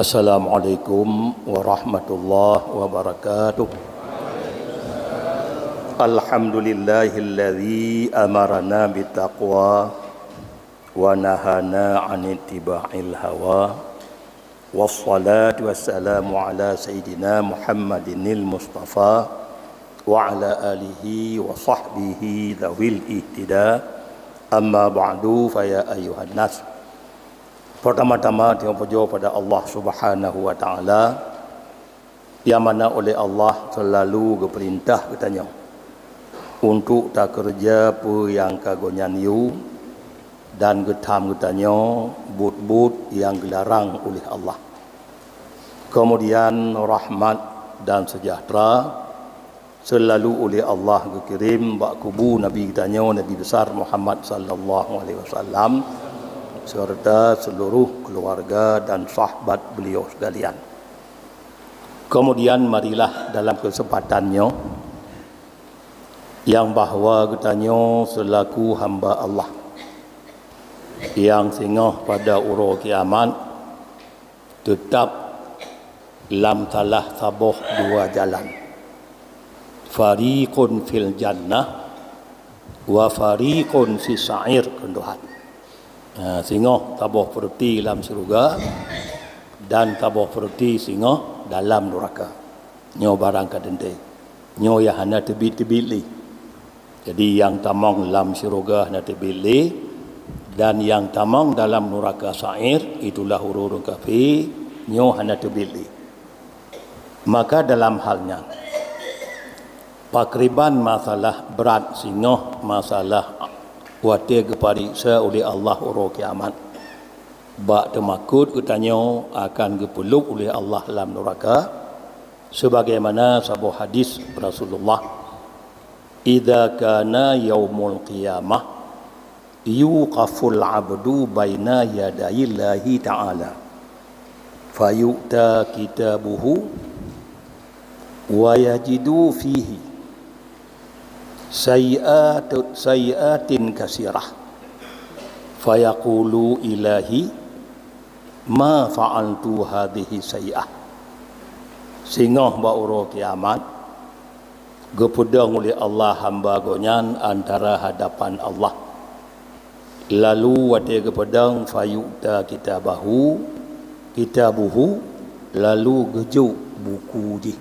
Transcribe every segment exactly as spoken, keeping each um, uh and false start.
Assalamualaikum warahmatullahi wabarakatuh. Alhamdulillahilladzi amarana bittaqwa wa nahana 'an ittiba'il hawa. Wassalatu wassalamu ala sayyidina Muhammadinil Mustafa wa ala alihi wa sahbihi dzawil ihtida. Amma ba'du, fa ya ayyuhan nas. Pertama-tama, teupujoe pada Allah Subhanahu wa Ta'ala, nyang mana oleh Allah seulalu geupeurintah geutanyoe untuk takeureuja peue nyang ka Gobnyan yue dan geutham geutanyoe buet-buet nyang geularang oleh Allah. Keumudian, rahmat dan seujahteura seulalu uleh Allah geukirém bak kubu Nabi geutanyoe, Nabi Besar Muhammad sallallahu alaihi wasallam, seureuta seuluruh keuluwarga dan sahabat beliau sekalian. Keumudian, marilah dalam keuseumpatan nyoe, nyang bahwa geutanyoe seulaku hamba Allah, nyang singoh pada uroe kiamat, teutab lam salah saboh dua jalan. Fariqun fil jannah wa fariqun fis sa'ir, kheun Tuhan. Ha, singoh saboh peureuti lam syeuruga dan saboh peureuti singoh dalam nuraka. Nyoe barang ka teuntée. Nyoe nyang hana teubiet-teubiet lé. Jadi, nyang tamong lam syeuruga hana teubiet lé, dan nyang tamong dalam nuraka Sa'ir, itulah ureuëng-ureuëng kafé, nyoe hana teubiet lé. Maka dalam hal nyan, pakriban masalah brat singoh masalah watée geupareksa uleh Allah uroe kiamat. Bak teumakot geutanyoe akan geupeulop uleh Allah lam nuraka, sebagaimana saboh hadis Rasulullah, "Idza kana yaumul qiyamah, yuqaful abdu baina yadayillahi ta'ala, fayu'ta kitabuhu, wa yajidu fihi sayyi'atu-, sayyi'atin katsirah, fayaqulu, 'Ilahi, ma fa'altu hadhihi sayyi'ah.'" Singoh bak uroe kiamat, geupeudong uleh Allah hamba Gobnyan antara hadapan Allah. Lalu watée geupeudong, fayu'ta kitabahu, kitabuhu, lalu geujok buku jih.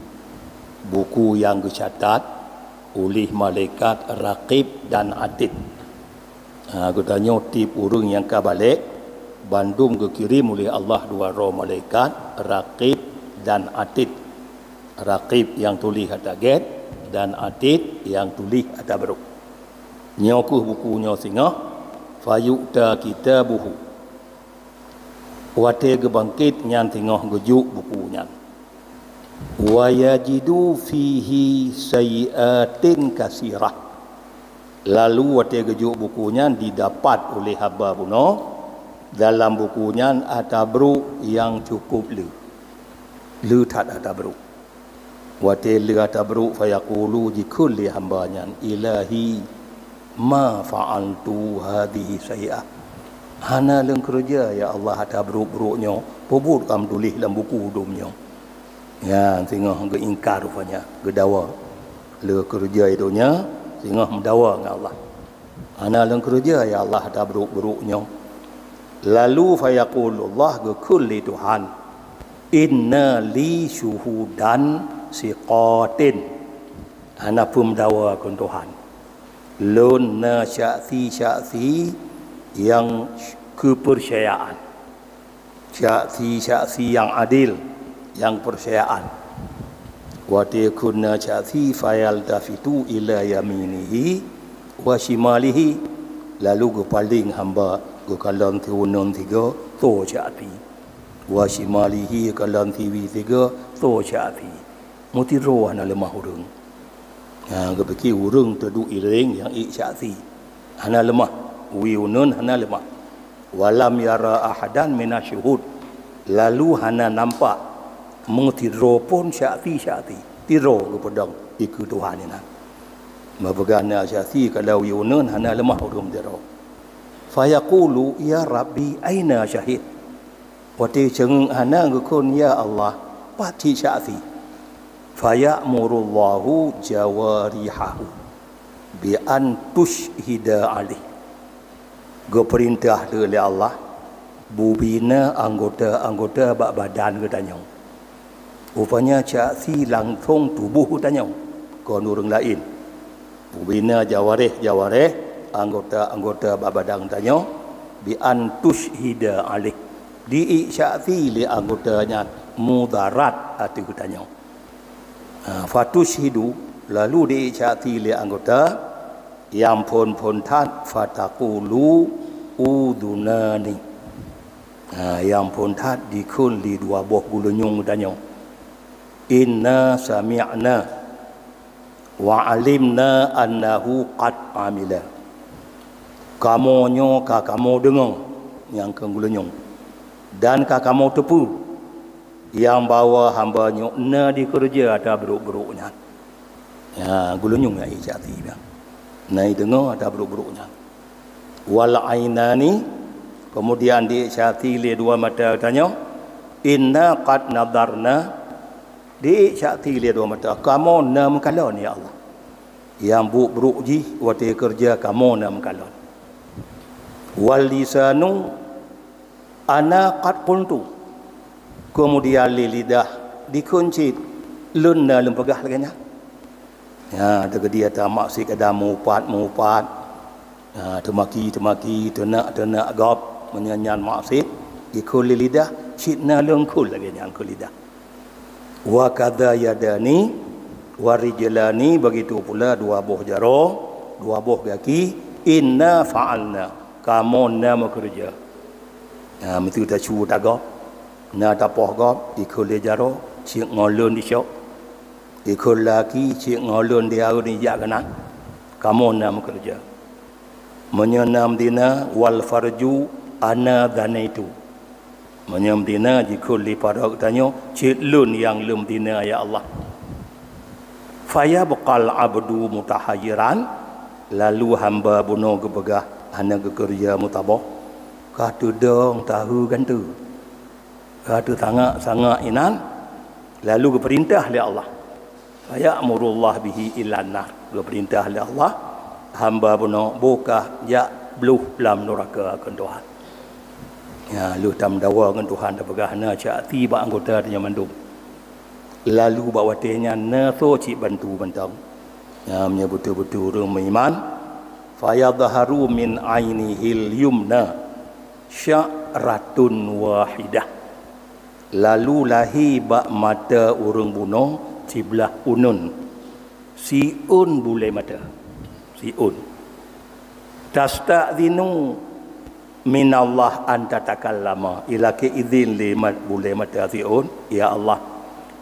Buku nyang geucatat uleh malaikat Raqib dan Atid. Ha, geutanyoe tieb ureuëng nyang ka balek, bandum geukirém uleh Allah dua droe malaikat, Raqib dan Atid. Raqib nyang tuléh ata gét dan Atid nyang tuléh ata brok. Nyoe kheueh buku nyoe singoh, fayu'ta kitabuhu. Watée geubangkét nyan singoh geujok buku nyan. Wa yajidu fihi sayyi'atin katsirah. Lalu watée geujok buku nyan didapat uleh haba bunoe, dalam buku nyan ata brok nyang cukop le. Le that ata brok. Watée le ata brok, fayaqulu, jikheun lé hamba nyan, "Ilahi, ma fa'altu hadhihi sayyi'ah." Hana lôn keureuja, ya Allah, ata brok-brok nyoe, peubuet ka meutuléh lam buku dum nyoe. Nyan singoh geuingkar rupanya, geudawa. Le keureuja di donya, singoh meudawa ngon Allah. Hana lôn keureuja, ya Allah, ata brok-brok nyoe. Lalu fayaqulullah, geukheun lé Tuhan, "Inna li syuhudan siqatin." Hana peumeudawa kheun Tuhan. Lôn na saksi-saksi nyang keupeucayaan. Saksi-saksi nyang adil, nyang peucayaan. Watée kheun na saksi, fayaltafitu ila yaminihi wa shimalihi, lalu geupaleng hamba geukalon siuneun sigoe, toh saksi. Wa shimalihi, kalon siwie sigoe, toh saksi. Meusidroe hana leumah ureuëng. Ha, geupike ureuëng teuduek iréng nyang ék saksi. Hana leumah, wie uneun hana leumah. Walam yara ahadan mina syuhud. Lalu hana nampak meusidroe pun saksi-saksi. Sidroe geupeudong dikeue Tuhan inan. Meupeugah na saksi ka lheueh wie uneun hana leumah ureuëng sidroe. Fayaqulu, "Ya Rabbi, aina syahid?" Watée ceungeuk hana geukheun, "Ya Allah, pat cit syaksi?" Faya'murullahu jawarihahu bi an tusyhida alaih. Geupeurintah lé Allah bubina anggota-anggota bak badan geutanyoe. Rupanya syaksi langsong tuboh geutanyoe, kon ureuëng laén. Bubina jawareh-jawareh, anggota-anggota bak badan geutanyoe, bi an tusyhida alaih. Diék syaksi lé anggota nyan mudarat ateueh geutanyoe. Ha, fatusyhidu, lalu diék syaksi lé anggota nyang phon-phon that, fataqulu udhunani. Ha, nyang phon that dikheun lé dua boh geulinyueng geutanyoe. Inna sami'na wa alimna annahu qad amila. Kamoe nyoe ka kamoe deungoe nyang keu geulinyueng, dan ka kamoe teupeue nyang bahwa hamba nyoe na dikeureuja ata brok-brok nyan. Ya, geulinyueng nyang ié syaksi nyan. Na ideungoe ata brok-brok nyan. Wal ainani, kemudian diék syaksi lé dua mata geutanyoe, inna qad nadharna, diék syaksi lé dua mata, kamoe na meukalon, ya Allah. Nyang brok-brok jih watée keureuja kamoe na meukalon. Wal lisanu, ana qad qultu. Kemudian lé lidah dikheun cit, lôn na lôn peugah lagée nyan. Ya, teukeudi ata maksiet kadang meuupat-meuupat. Ya, teumaki-teumaki, teunak-teunak gob, meunyan nyan maksiet, dikheun lé lidah, cit na lôn kheun lagée nyan keu lidah. Wa kadza yadani, wa rijlani, begitu pula dua boh jaroe, dua boh gaki, inna fa'alna, kamoe na meukeureuja. Ha, meuseu tasu tagob, na tapoh gob, ikheun lé jaroe, cit ngon lôn disok, ikheun laki, cit ngon lôn diaeun ijak keunan, kamoe na meukeureuja. Meunyoe na meuzina, wal farju ana zanaitu. Meunyoe meuzina jikheun lé parot geutanyoe, cit lôn nyang lôn meuzina, ya Allah. Fayabqal abdu mutahayyiran, lalu hamba bunoe geupeugah hana geukeureuja meusaboh, ka teudong tahe ganteue, ka teusangak-sangak inan, lalu geupeurintah lé Allah. Faya'murullah bihi ilan nar. Geupeurintah lé Allah, hamba bunoe boh kah jak bloh lam nuraka keu Tuhan. Ya, lheueh tameudawa ngon Tuhan, tapeugah na syaksi bak anggota tanyoe mandum. Lalu bak watée nyan na soe cit bantu mantong. Ya, meunyoe beutôi-beutôi ureuëng meuiman, fayadharu min ainihil yumna sya'ratun wahidah. Lalu lahé bak mata ureuëng bunoe siblah uneuen, siôn bulée mata, siôn. Tasta'dzinu minallah an tatakallama, ilakée idhin lé mat-, bulée mata siôn, "Ya Allah,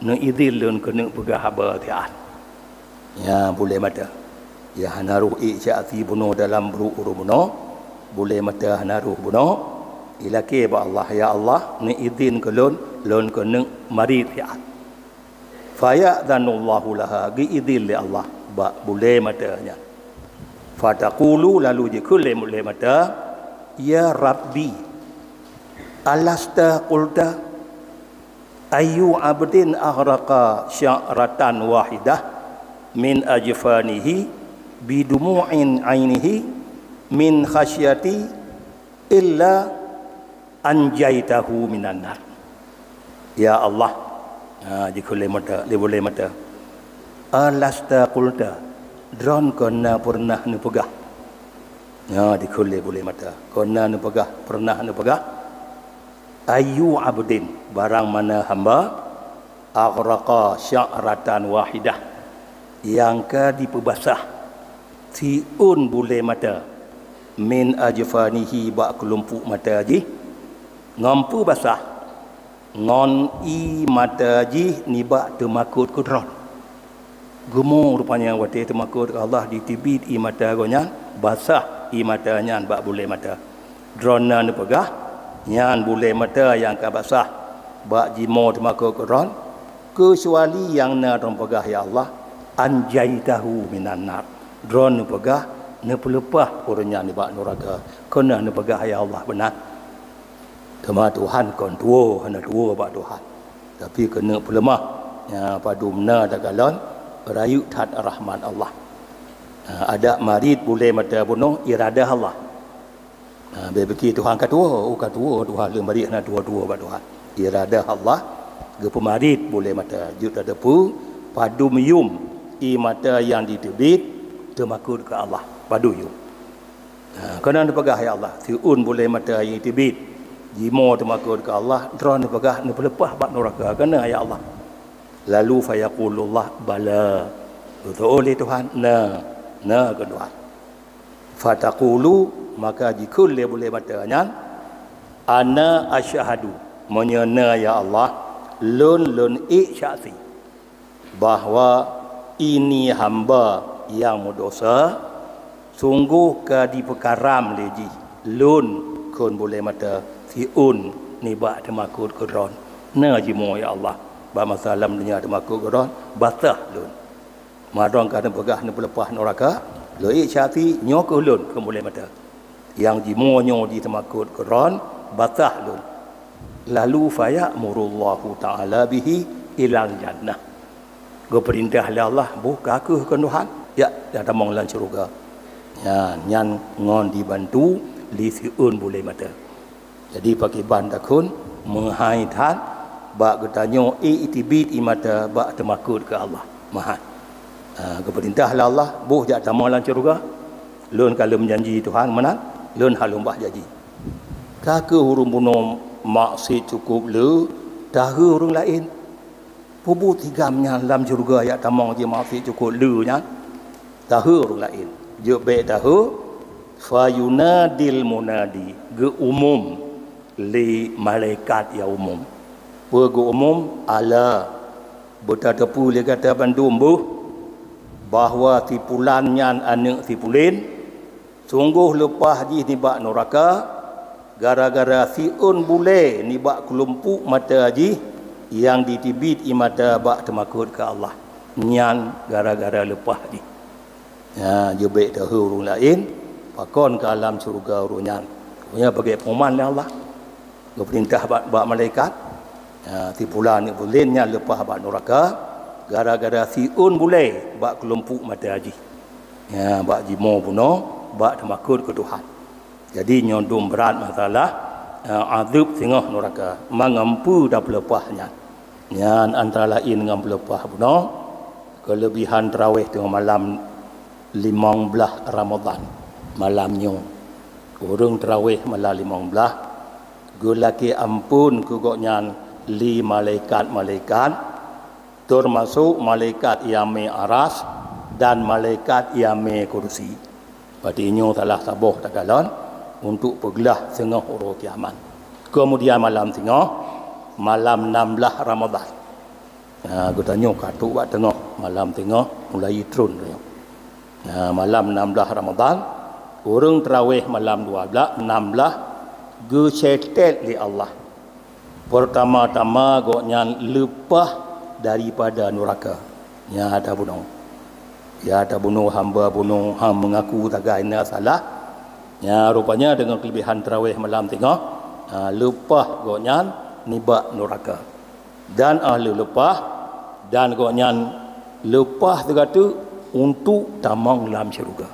neuidhin lôn keuneuk peugah haba siat." Ya, bulée mata. Ya, hana roh ék syaksi bunoe dalam brok ureuëng bunoe, bulée mata hana roh bunoe. Ilakée bak Allah, "Ya Allah, neuidhin keu lôn, lôn keuneuk marit siat." Faya'dzanullahu laha, geuidhin lé Allah bak bulée mata nyan. Fataqulu, lalu jikheun lé bulée mata, "Ya Rabbi, alasta qulta, ayyu abdin aghraqa sya'ratan wahidah min ajfanihi bidumu'in ainihi min khasyati illa anjaitahu minan nar." Ya Allah, ha, jikheun lé mata, lé bulée mata, "Alasta qulta, Droen kon na peureunah neupeugah." Ya, jikheun lé bulée mata, "Kon na neupeugah, peureunah neupeugah, ayyu abdin, barang mana hamba, aghraqa sya'ratan wahidah, nyang ka jipeubasah siôn bulée mata, min ajfanihi, bak keulumpuk mata jih, ngon peue basah, ngon ié mata jih nibak teumakot keu Droen." Geumo rupanya watée teumakot keu Allah, jiteubiet ié mata gobnyan, basah ié mata nyan bak bulée mata. Droeneuh neupeugah, nyan bulée mata nyang ka basah bak jimoe teumakot keu Droen, keucuali nyang na Droen peugah, "Ya Allah, anjaitahu minan nar." Droen neupeugah, "Neupeuleupah ureuëng nyan nibak nuraka." Keuneuk neupeugah, "Ya Allah, beuna." Teuma Tuhan kon tuwoe, hana tuwoe bak Tuhan. Tapi keuneuk peuleumah, ya, padum na takalon, rayeuk that rahmat Allah. Ha, adak marit bulée mata bunoe iradah Allah. Ha, bèk pike Tuhan ka tuwoe, oh, ka tuwoe Tuhan, lheueh marit hana tuwoe-tuwoe bak Tuhan. Iradah Allah geupeumarit bulée mata, jeuet tateupeue padum yum ie mata nyang jiteubiet teumakot keu Allah. Padum yum. Ha, keunan neupeugah, "Ya Allah, siôn bulée mata nyang jiteubiet, jimoe teumakot keu Allah, droe neupeugah neupeuleupah bak nuraka, keunan, ya Allah." Lalu fayaqulullah, "Bala." Geuteupeue lé Tuhan, "Na, na," kheun Tuhan. Fataqulu, maka jikheun lé bulée mata nyan, "Ana asyhadu," meunyoe na, ya Allah, lôn, lôn ék saksi. Bahwa ini hamba nyang meudesya, sunggoh ka jipeukaram lé jih lôn, kheun bulée mata, siôn nibak teumakot keu droe. Na jimoe, ya Allah, bak masa lam dônya teumakot keu droe, basa lôn. Meunyoe droe ka neupeugah neupeuleupah nuraka, lôn ék saksi, nyoe keuh lôn, kheun bulée mata. Nyang jimoe nyoe jiteumakot keu droe, basa lôn. Lalu faya'murullahu ta'ala bihi ilal jannah. Geupeurintah lé Allah, "Boh ka keuh," kheun Tuhan, "jak, jak tamong lam syeuruga." Nyan, nyan ngon jibantu lé siôn bulée mata. Jadi, pakriban takheun, meuhai that bak geutanyoe ék jiteubiet ie mata bak teumakot keu Allah. Meuhai. Ha, geupeurintah lé Allah, "Boh jak tamong lam syeuruga." Lôn ka lôn janji Tuhan meunan, lôn hana lôn bah janji. Ka keuh ureuëng bunoe maksiet cukup le, tahe ureuëng laén. Peubuet sigam nyan lam syeuruga jak tamong jih maksiet cukup le nyan, tahe ureuëng laén. Jeuet bék tahe, fayunadil munadi, geuumum lé malaikat nyang umum. Peue geuumum? Ala, beutateupeue lé gata bandum beuh, bahwa si pulan nyan aneuëk si pulen, sunggoh leupah jih nibak nuraka, gara-gara siôn bulée nibak keulompok mata jih nyang jiteubiet ie mata bak teumakot keu Allah. Nyan gara-gara leupah jih. Ya, jeuet bék tahe ureuëng laén, pakon ka lam syeuruga ureuëng nyan. Ureuëng nyan bagi pengumuman lé Allah. Geupeurintah bak, bak malaikat, ya, si pulan aneuëk pulen nyan leupah bak nuraka, gara-gara siôn bulée bak keulompok mata jih. Ya, bak jimoe bunoe, bak teumakot keu Tuhan. Jadi, nyoe dum brat masalah, ya, azeueb singoh nuraka, mangat peue tapeuleupah nyan. Nyan antara laén ngon peuleupah bunoe, keuleubihan teurawéh teungoh malam limong blaih Ramadhan, malam nyoe. Ureuëng teurawéh malam limong blaih, geulakée amphon keu gobnyan lé malaikat-malaikat, teumasok malaikat nyang mé aras dan malaikat nyang mé kursi. Berarti nyoe salah saboh takalon untuk peuglah singoh uroe kiamat. Keumudian malam singoh, malam nam blaih Ramadhan. Ha, geutanyoe ka trok bak teungoh, malam singoh mulai tron tanyoe. Ha, malam nam blaih Ramadhan, ureuëng teurawéh malam dua blaih, nam blaih, geuseutét lé Allah. Peurtama-tama gobnyan leupah daripada nuraka. Nyan tabunoe. Ya, tabunoe hamba bunoe, ha, meungaku sagai na salah. Nyan rupanya deungon keuleubihan teurawéh malam singoh, ha, leupah gobnyan nibak nuraka. Dan ahli leupah, dan gobnyan leupah sigoe teuk untuk tamong lam syeuruga.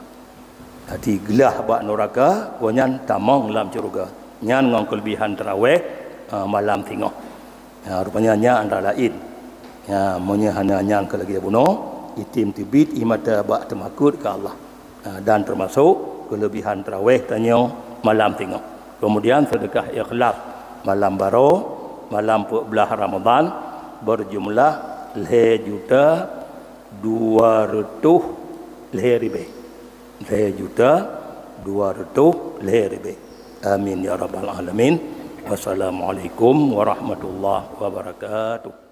Jadi, glah bak nuraka, gobnyan tamong lam syeuruga. Nyan ngon keuleubihan teurawéh, a, malam singoh. A, rupanya nyan antara laén. A, meunyoe hana nyan keu lagée bunoe, item teubiet ie mata bak teumakot keu Allah. A, dan teumasok keuleubihan teurawéh tanyoe malam singoh. Keumudian seudeukah ikhlas malam baroe, malam peuet blaih Ramadhan, beujumlah lhée juta dua reutôh lhée ribée. Lhée juta dua reutôh lhée ribée. Amin ya rabbal alamin. Wassalamualaikum warahmatullahi wabarakatuh.